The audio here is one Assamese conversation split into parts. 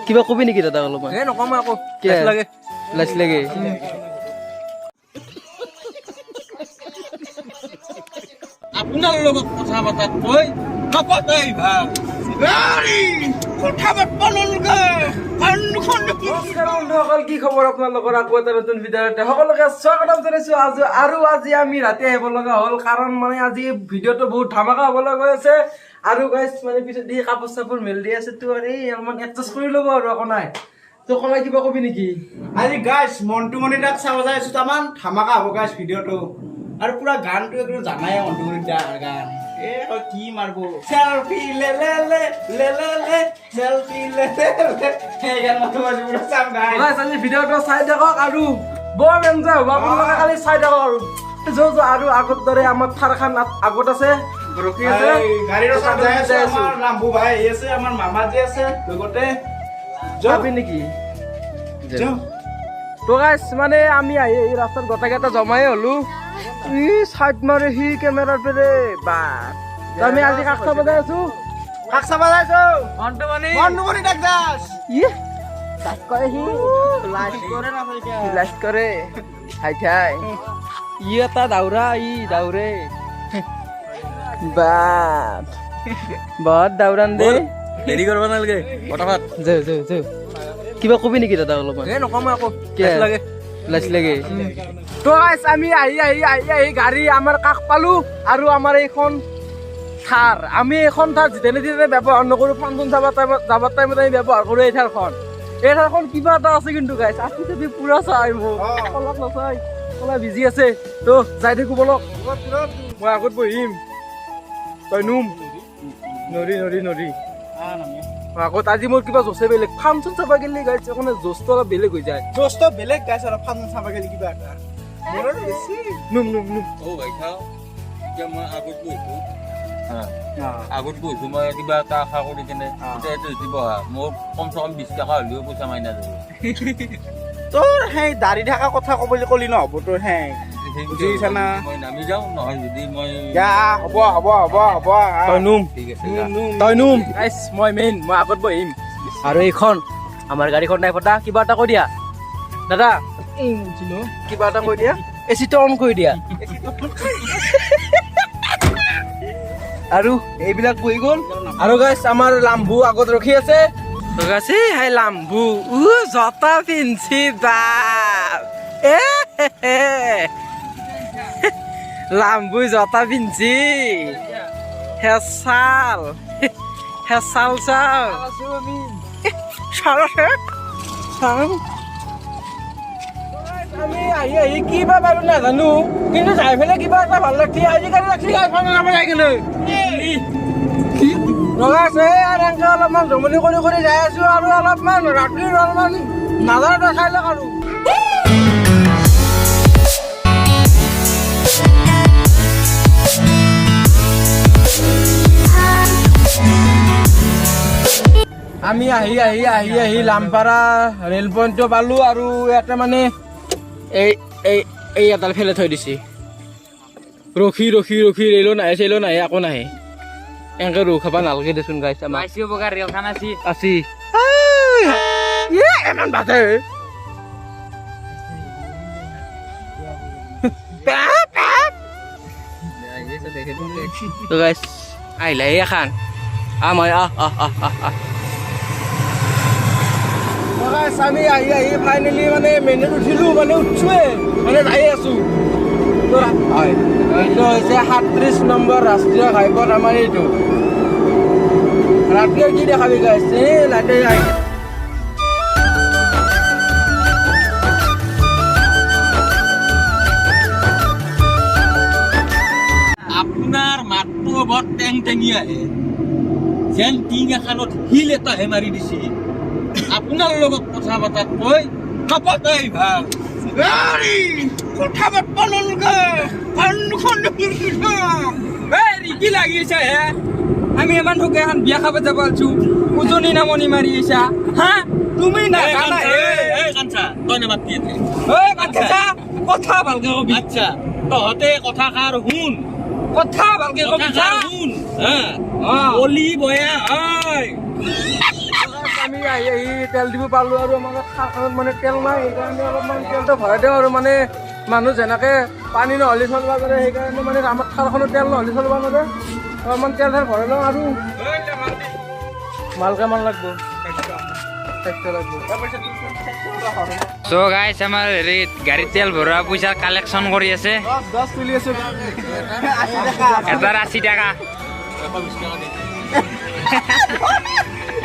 কিবা কবি নেকি দাদা অলপমান? এই নকওঁ মই আকৌ। কিয়? লাজ লাগে। লাজ লাগে। আপোনাৰ লগত কথা পতাতকৈ নপতাই ভাল। কথা পাতব নালগে। নমস্কাৰ বন্ধুসকল, কি খবৰ আপোনালোকৰ? আকৌ এটা নতুন ভিডিঅ'তে সকলোকে স্বাগতম জনাইছো। আজি আৰু আজি আমি ৰাতি আহিব লগা হ'ল, কাৰণ মানে আজি ভিডিঅ'টো বহুত ধামাকা হ'ব লগা হৈ আছে। আৰু গাইছ, মানে পিছত দি কাপোৰ চাপোৰ মেলি দি আছে তো, আৰু এই অলপমান এডজাষ্ট কৰি ল'ব আৰু একো নাই। তো কলাই কিবা কবি নেকি? আজি গাইছ মন্টুমণি দাক চাব যাই আছো, তামান ধামাকা হ'ব গাইছ ভিডিঅ'টো। আৰু পুৰা গানটো একদম জানাই, মন্টুমণি দাৰ গান এ কয় কি মাৰব, চেলফি লে লে লে লে লে লে চেলফি লে লে লে, সেই গান মাতো আজি পুৰা চাম গাইছ। গাইছ, আজি ভিডিঅ'টো চাই থাকক আৰু বৰ এনজয় হ'ব। আপোনালোকে খালি চাই থাকক আৰু যো যো। আৰু আগৰ দৰে আমাৰ থাৰখন আগত আছে, ৰখি আছে। গাড়ীৰ ওচৰত যাই আছো, আমাৰ ৰাম্ভু ভাই আহি আছে, আমাৰ মামাজী আছে লগতে। যাবি নেকি? যাওঁ। তো গাইছ, মানে আমি আহি এই ৰাস্তাত গোটেইকেইটা জমাই হলো। ই চাইড মাৰে সি কেমেৰাৰ পেৰে বা। তো আমি আজি কাক চাব যাই আছো? কাক চাব যাই আছো? মন্টুমণি। মন্টুমণি দাক যাস। ই লাজ কৰে সি, সি লাজ কৰে। ঠাই ঠাই ই এটা দাউৰা, ই দাউৰে বাপ, বহুত দাউৰান দে। দেৰি কৰিব নালাগে, ফটাফট। যৌ যৌ যৌ। কিবা কবি নেকি দাদা অলপমান? এই নকওঁ মই আকৌ। কিয়? লাজ লাগে। লাজ লাগে। তো গাইছ, আমি আহি আহি আহি আহি গাড়ী আমাৰ কাষ পালো। আৰু আমাৰ এইখন থাৰ, আমি এইখন থাৰ যেনে তেনে ব্যৱহাৰ নকৰোঁ। ফাংচন চাব টাইমত, যাবৰ টাইমত আমি ব্যৱহাৰ কৰোঁ এই থাৰখন। এই থাৰখন কিবা এটা আছে কিন্তু গাইছ, আঁকি চাপি পুৰা চাই মোক অলপ নাচাই, অলপ বিজি আছে। তো যাই থাকো বলক। মই আগত বহিম, তই নুম নৰি নৰি নৰি আগত। আজি মোৰ কিবা জোচে বেলেগ। ফাংচন চাব গ'লে গাইছ এখন জোচটো অলপ বেলেগ হৈ যায়। দোস্ত বেলেগ গাইছ, আৰু ফাংচন চাব গ'লে কিবা এটা মোৰ বেছি। Num num num. অ ভাই খাওঁ, এতিয়া মই আগত বহিছো, আগত বহিছো মই কিবা এটা আশা কৰি কেনে। এতিয়া এইটো যদি বহা, মোৰ কমচে কম 20 টকা হ'লেও পইচা মাইনা যাব। তোৰ সেই দাড়ি থকা কথা ক'বলৈ ক'লি নহ'ব তোৰ সেই বুজিছা না? মই নামি যাওঁ, নহয় যদি মই যা, হ'ব হ'ব হ'ব হ'ব। তই নুম। ঠিক আছে, যা। তই নুম। গাইছ, মই মেইন, মই আগত বহিম। আৰু এইখন আমাৰ গাড়ীখন নাই ফটা। কিবা এটা কৈ দিয়া দাদা, কিবা এটা কৈ দিয়া। এচিটো অন কৰি দিয়া। আৰু এইবিলাক বহি গ'ল। আৰু গাইছ, আমাৰ লাম্বু আগত ৰখি আছে। গাইছ, এই হাই লাম্বু উ জতা পিন্ধছি বাপ, এ হে হে। লাম্বু জতা পিন্ধছি, হেচাল হেচাল চাল চাল চাল। আমি আহি আহি কি বা পালো নাজানো, কিন্তু যাই পেলাই কিবা এটা ভাল লাগছি। আজিকালি লাগছি যাই কিনে লগা আছে। আৰু এনেকে অলপমান জমনি কৰি কৰি যাই আছো আৰু অলপমান ৰাতিৰ অলপমান নাজানো চাই লওক। আৰু আমি আহি আহি আহি আহি লামপাৰা ৰেল পইণ্টটো পালো। আৰু ইয়াতে মানে এই এই এই এডাল ফেলে থৈ দিছে। ৰখি ৰখি ৰখি ৰেলো নাহে, চেলো নাহে, একো নাহে। এনেকে ৰখাব নালাগে দেচোন গাইছ আমাক। আছি ইমান বাজে। তো গাইছ, আহিলে এই এখন মই আহ আহ আহ আহ আহ। গাইছ, আমি আহি আহি ফাইনেলি মানে মেইনত উঠিলো, মানে উঠছোৱে, মানে যাই আছো। তো হয়, এইটো হৈছে 37 নম্বৰ ৰাষ্ট্ৰীয় ঘাইপথ আমাৰ এইটো। ৰাতি কি দেখাবি গাইছ, এই লাইটে আহি আপোনাৰ মাতটো বৰ টেং টেঙি আহে, যেন টিং এখনত শিল এটাহে মাৰি দিছে। আপোনাৰ লগত কথা পতাতকৈ নপতাই ভাল। কথা পাতব নালগে। কি লাগিছে হে? আমি ইমান ঠকে এখন বিয়া খাব যাব আছো, উজনি নামনি মাৰি আহিছা হা তুমি নাজানা হে। কাঞ্চা, তই নামাতবি ইয়াতে। ঐ কাঞ্চা, কথা ভালকে কবি। আচ্ছা, তহঁতে কথা খাৰ শুন। কথা ভালকে কবি। কথা খাৰ শুন হা। অলি বয়া হয়। আমি আহি আহি তেল দিব পালোঁ আৰু আমাৰ থাৰখনত মানে তেল নাই, সেইকাৰণে অলপমান তেলটো ভৰাই দিওঁ আৰু মানে মানুহ যেনেকৈ পানী নহ'লে চলিব পাৰে, সেইকাৰণে মানে আমাৰ থাৰখনত তেল নহ'লে চলিব নোৱাৰে, অলপমান তেল চেল ভৰাই লওঁ আৰু মাল কিমান লাগব? 400 লাগব। চ' গাইছ, আমাৰ হেৰি গাড়ীত তেল ভৰোৱা পইচা কালেকশ্যন কৰি আছে। 10 তুলি আছো। 80 টকা। এটাৰ 80 টকা। 20 টকা।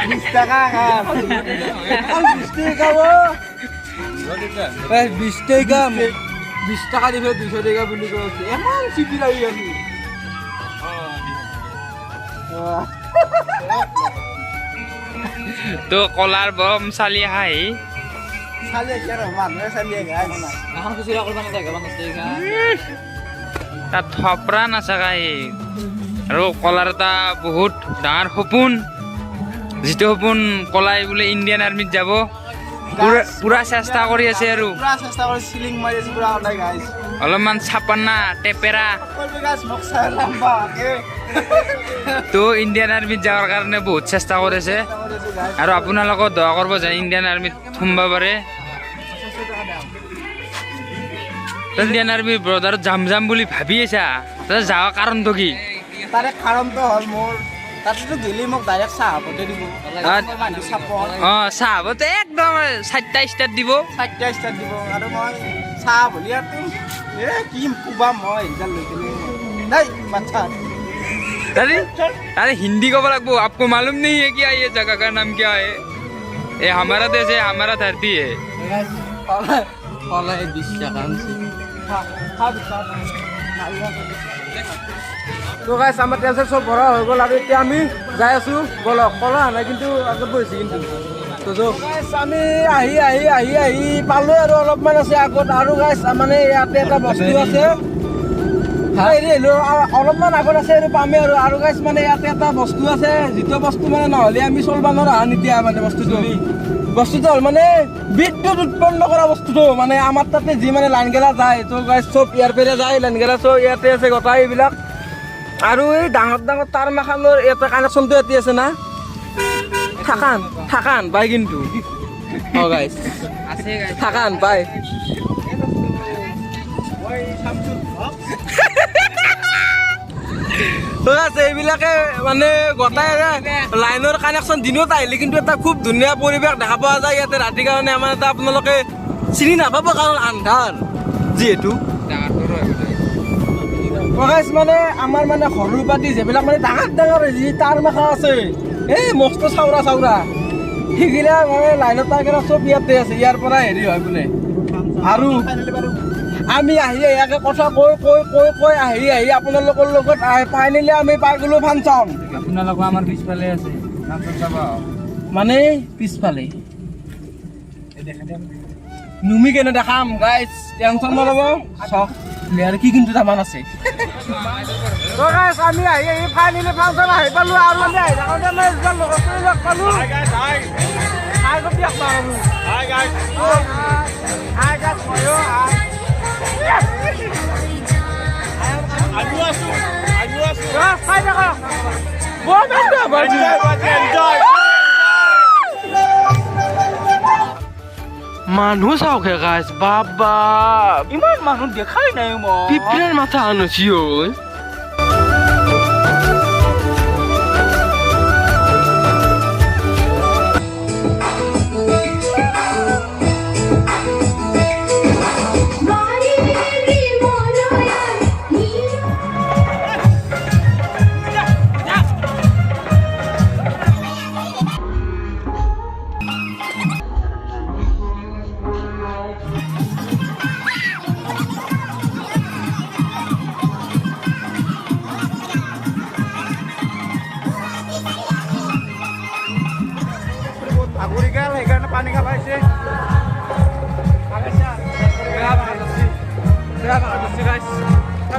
20 টকা, 20 টকা, 20 টকা দি পেলাই 200 টকা বুলি কৈ আছে। ইমান চিপি লাগি আছে। তো কলাৰ বম চালি হাঁহি। চালি আহিছে আৰু মানুহে চালি গাইছ। এখন খুচুৰা কৰিব নাথাকে 50 টকা। তাত থপৰা নাচাকাই আৰু কলাৰ এটা বহুত ডাঙৰ সপোন, যিটো সপোন কলাই বোলে ইণ্ডিয়ান আৰ্মিত যাব, পুৰা পুৰা চেষ্টা কৰি আছে আৰু পুৰা চেষ্টা কৰি চিলিং মাৰি আছে পুৰা সদায় গাইছ। অলপমান চাপান্না টেপেৰা। কৰিবি গাইছ, মোক চাই লম্বাকে। তো ইণ্ডিয়ান আৰ্মিত যাবৰ কাৰণে বহুত চেষ্টা কৰিছে আৰু আপোনালোকেও দোৱা কৰিব যেন ইণ্ডিয়ান আৰ্মিত সোমব পাৰে। ইণ্ডিয়ান আৰ্মিৰ বৰ্ডাৰত যাম যাম বুলি ভাবি আছা, তাতে যোৱাৰ কাৰণটো কি? তাৰে কাৰণটো হ'ল মোৰ তাতেতো গেলি মোক ডাইৰেক্ট চাহাবতে দিব। মানুহ চাপৰ। অঁ, চাহাবতে একদম চাৰিটা ষ্টাৰ্ট দিব। চাৰিটা ষ্টাৰ্ট দিব আৰু মই চাহ বুলি আৰু এ কি কোবাম মই এইডাল লৈ কেনে নাই বাচ্ছা। अरे अरे, हिंदी ক'ব লাগব। आपको मालूम नहीं है क्या ये जगह का नाम क्या है? ये हमारा देश है, हमारा धरती है। কলাই 20 টকা আনছে। তো গাইছ, আমাৰ তেল চেল চব ভৰা হৈ গ'ল আৰু এতিয়া আমি যাই আছো। বলক, কলা নাই কিন্তু আগত বহিছে কিন্তু। তো গাইছ, আমি আহি আহি আহি আহি পালো আৰু অলপমান আছে আগত আৰু গাইছ, মানে ইয়াতে এটা বস্তু আছে। হেৰি আহিলো আৰু অলপমান আগত আছে আৰু পামেই আৰু। আৰু গাইছ, মানে ইয়াতে এটা বস্তু আছে, যিটো বস্তু মানে নহ'লে আমি চলব নোৱাৰা হান এতিয়া। মানে বস্তুটো হ'ল মানে বিদ্যুৎ উৎপন্ন কৰা বস্তুটো, মানে আমাৰ তাতে যি মানে লাইন গেলা যায়, তো গাইছ, চব ইয়াৰ পেৰে যায় লাইন গেলা, চব ইয়াতে আছে গোটাই এইবিলাক। আৰু এই ডাঙৰ ডাঙৰ তাৰ মাখানৰ ইয়াতে কানেকশ্যনটো ইয়াতে আছে না, থাকান থাকান পাই কিন্তু। অ গাইছ, আছে। থাকান পাই। মই চামচুল। তো আছে এইবিলাকে মানে গোটাই লাইনৰ কানেকশ্যন। দিনত আহিলে কিন্তু এটা খুব ধুনীয়া পৰিৱেশ দেখা পোৱা যায় ইয়াতে। ৰাতিৰ কাৰণে আমাৰ এটা আপোনালোকে চিনি নাপাব, কাৰণ আন্ধাৰ যিহেতু। প্ৰকাশ মানে আমাৰ মানে সৰু পাতি যিবিলাক মানে ডাঙৰ ডাঙৰ যি তাৰ মাখা আছে, এই মস্ত চাউৰা চাউৰা, সেইগিলা মানে লাইনৰ তাৰ চব ইয়াতে আছে, ইয়াৰ পৰা হেৰি হয় বোলে। আৰু আমি আহি আহি ইয়াকে কথা কৈ কৈ কৈ কৈ আহি আহি আপোনালোকৰ লগত ফাইনেলি আমি পাই গ'লো ফাংচন। আপোনালোকৰ আমাৰ পিছফালে আছে, ফাংচন চাব। মানে পিছফালে নুমি কেনে দেখাম গাইজ, টেনচন নল'ব। চাওক আৰু কি কিন্তু দামান আছে। তো গাইজ, আমি আহি আহি ফাইনেলি ফাংচন আহি পালো আৰু আমি আহি থাকোঁতে আমি এজন লগৰ লগ পালো। হাই কবি একবাৰ আৰু। Hi guys. হাই গাইজ, ময়ো হাই। আমিও আছো, আমিও আছো। চাই থাকক বৰ। এনজয়। মানুহ চাওক হে গাইজ, বাবা। ইমান মানুহ দেখাই নাই মই। পিঁপৰাৰ মাথা আনছি ঐ। বাড়ি মলয়া নীল। ভাগৰি গ'ল, সেইকাৰণে পানী খাব আহিছে। বেয়া ভাষাত আছে, বেয়া ভাষাত আছে গাইজ।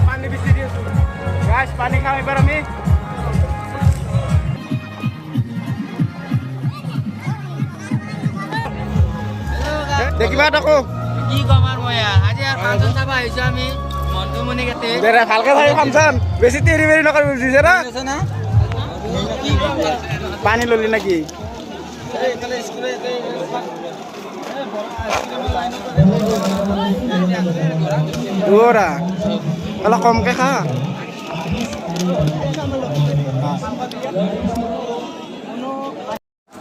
পানী বেছি দি আছো। গাইছ, পানী খাম এইবাৰ আমি। দেখিবা তাকো। কি ক'ম আৰু মই, আজি আৰু ফাংচন চাব আহিছো আমি মন্টুমণি কেতে। দে দে, ভালকে চাবি ফাংচন, বেছি তেৰি বেৰি নকৰিবি, বুজিছে না? আছে না। পানী ললি নেকি? দুৱৰা অলপ কমকে খা।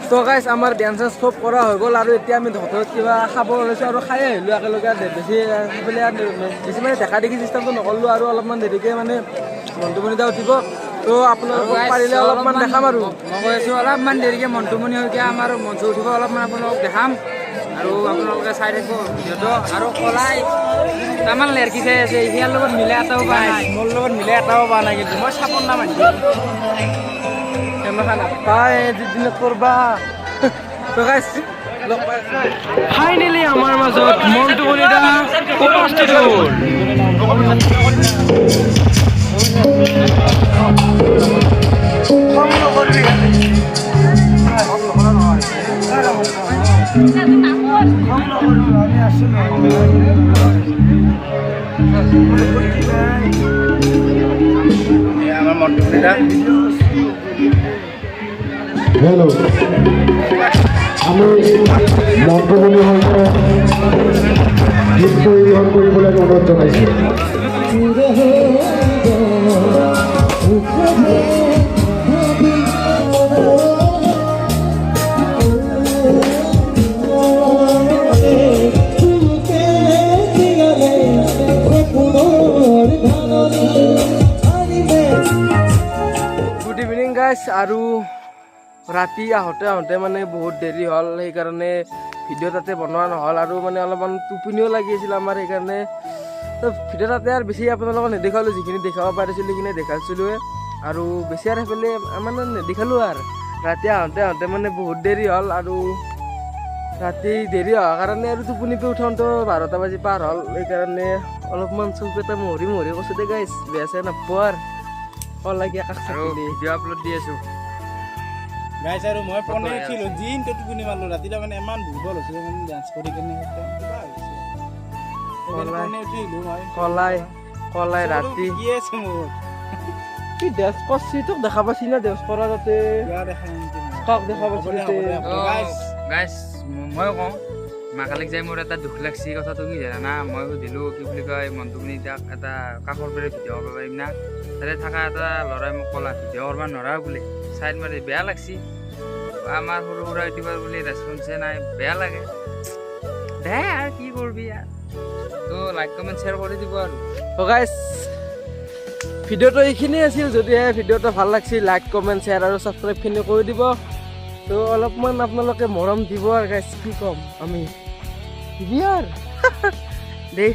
তো গাইছ, আমাৰ ডেন্স চেন্স চব কৰা হৈ গ'ল আৰু এতিয়া আমি হোটেলত কিবা খাব ওলাইছোঁ আৰু খাই আহিলোঁ একেলগে। বেছি সেইফালে আৰু বেছি মানে দেখা দেখি চিষ্টেমটো নকৰিলোঁ আৰু অলপমান দেৰিকৈ মানে মন্টুমণি দা উঠিব, তো আপোনালোকক পাৰিলে অলপমান দেখাম আৰু। মই কৈ আছোঁ, অলপমান দেৰিকৈ মন্টুমণি শইকীয়া আমাৰ মঞ্চ উঠিব, অলপমান আপোনালোকক দেখাম আৰু আপোনালোকে চাই থাকিব ভিডিঅ'টো। আৰু কলাই তামান লেৰকি চাই আছে, সিয়াৰ লগত মিলা এটাও পোৱা নাই। মোৰ লগত মিলাই এটাও পোৱা নাই, কিন্তু মই চাপৰ নাম আনিছোঁ। কেমেৰা নাপায় যিদিনত কৰবা। তো গাইছ, লগ পাই। ফাইনেলি আমাৰ মাজত মন্টুমণি দা উপস্থিত হ'ল। আমাৰ মন্টুমণি দা। হেল্ল', আমি মন্ত্ৰমণি শইকীয়া গীত পৰিৱেশন কৰিবলৈ আমি অনুৰোধ জনাইছোঁ। গুড ইভিনিং গাইছ। আৰু ৰাতি আহোঁতে আহোঁতে মানে বহুত দেৰি হ'ল, সেইকাৰণে ভিডিঅ' তাতে বনোৱা নহ'ল আৰু মানে অলপমান টোপনিও লাগি আছিল আমাৰ, সেইকাৰণে তো ভিডিঅ' তাতে আৰু বেছি আপোনালোকক নেদেখালোঁ। যিখিনি দেখাব পাৰিছিলোঁ সেইখিনি দেখাইছিলোঁৱে আৰু বেছি আৰু সেইফালে মানে নেদেখালোঁ। আৰু ৰাতি আহোঁতে আহোঁতে মানে বহুত দেৰি হ'ল আৰু ৰাতি দেৰি হোৱাৰ কাৰণে আৰু টোপনিটো উঠাওঁতে 12টা বাজি পাৰ হ'ল, সেইকাৰণে অলপমান চকুকেইটা মোহৰি মোহৰি কৈছোঁ দে গাইছ, বেয়া চেয়া নাপাব আৰু কলাই কাষ আৰু চাপিলে। ভিডিঅ' আপলোড দি আছোঁ। গাইছ, আৰু মই পনে উঠিলোঁ, দিনটো টোপনি মাৰিলোঁ। ৰাতি তাৰমানে ইমান দুৰ্বল হৈছোঁ মানে ডান্স কৰি কেনে একদম কিবা হৈছে। সেইকাৰণে কলাই। পনে উঠিলোঁ মই। কলাই কলাই ৰাতি কি আছে মোৰ কি ডেন্স কৰছি, তোক দেখা পাইছি না ডেন্স কৰা তাতে? কিবা দেখা নাই নেকি মই? কাক দেখা হ'ব পাইছি দে, তাতে? হ'ব দে, হ'ব দে, গাইছ। গাইছ, মই কওঁ, মাকালিক যাই মোৰ এটা দুখ লাগছি। কথাটো কি জানা? মই সুধিলোঁ, কি বুলি কয়, মন্টুমণি দাক এটা কাষৰ পৰা ভিডিঅ' কৰিব পাৰিম না? তাতে থকা এটা ল'ৰাই মোক ক'লা, ভিডিঅ' কৰিব নোৱাৰা বোলে, চাইড মাৰি। বেয়া লাগছি। আমাৰ সৰু সুৰা ইউটিউবাৰ বুলি ৰেচপন্সে নাই, বেয়া লাগে দে। আৰু কি কৰবি আৰু, তো লাইক কমেণ্ট শ্বেয়াৰ কৰি দিব আৰু। তো গাইছ, ভিডিঅ'টো এইখিনিয়ে আছিল। যদিহে ভিডিঅ'টো ভাল লাগছি, লাইক কমেণ্ট শ্বেয়াৰ আৰু ছাবস্ক্ৰাইবখিনি কৰি দিব। তো অলপমান আপোনালোকে মৰম দিব আৰু গাইছ, কি ক'ম আমি, দিবি আৰু দেই।